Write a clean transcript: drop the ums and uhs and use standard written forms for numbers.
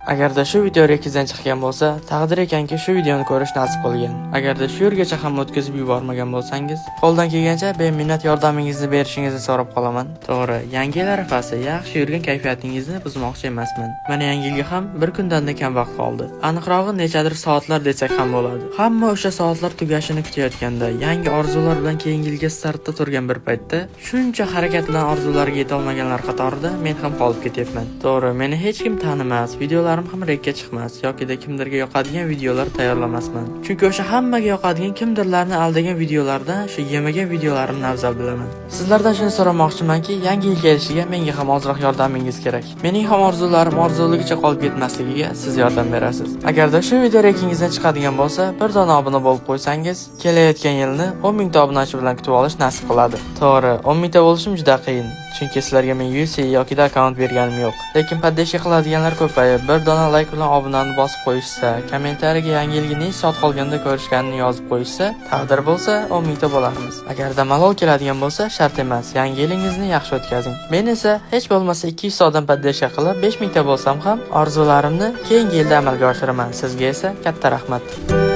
Agarda shu video rekizdan chiqqan bo'lsa, taqdir ekanki, shu videoni ko'rish nasib qilgan. Agarda shu yergacha ham o'tkazib yubormagan bo'lsangiz, qo'ldan kelgancha beminnat yordamingizni berishingizni so'rab qolaman. To'g'ri, Yangi yil arafasi, yaxshi yurgan kayfiyatingizni buzmoqchi emasman. Mana, yangi yilga ham bir kundan kam vaqt qoldi. Aniqrog'i, nechadir soatlar desak ham bo'ladi. Hamma o'sha soatlar tugashini kutayotganda, yangi orzular bilan keyingi yilga startda turgan bir paytda, shuncha harakat bilan orzularga yetolmaganlar qatorida men ham qolib ketyapman. To'g'ri, meni hech kim tanimas, videolarim ham rekka chiqmas yokida kimdirga yoqadigan videolar tayyorlamasman. Chunki o'sha hammaga yoqadigan kimdirlarni aldagan videolardan shu yemagan videolarimni afzal bilaman. Sizlardan shuni so'ramoqchimanki, yangi yil kelishiga menga ham ozroq yordamingiz kerak. Mening ham orzularim orzuligicha qolib ketmasligiga siz yordam berasiz. Agarda shu video rekingizdan chiqadigan bo'lsa, bir dona obuna bo'lib qo'ysangiz, kelayotgan yilni 10 mingta obunachi bilan kutib olish nasib qiladi. To'g'ri, 10 mingta bo'lishim juda qiyin. Chunki sizlarga men UC yoki akkaunt berganim yo'q. Lekin поддержка qiladiganlar ko'payib, bir dona layk bilan obunani bosib qo'yishsa, kommentariyaga yangi yilga necha soat qolganda ko'rishganini yozib qo'yishsa, taqdir bo'lsa, 10 mingta bo'larmiz. Agarda malol keladigan bo'lsa, shart emas. Yangi yilingizni yaxshi o'tkazing. Men esa hech bo'lmasa 200 odam поддержка qilib 5 mingta bo'lsam ham orzularimni keyingi yilda amalga oshiraman. Sizga esa katta rahmat.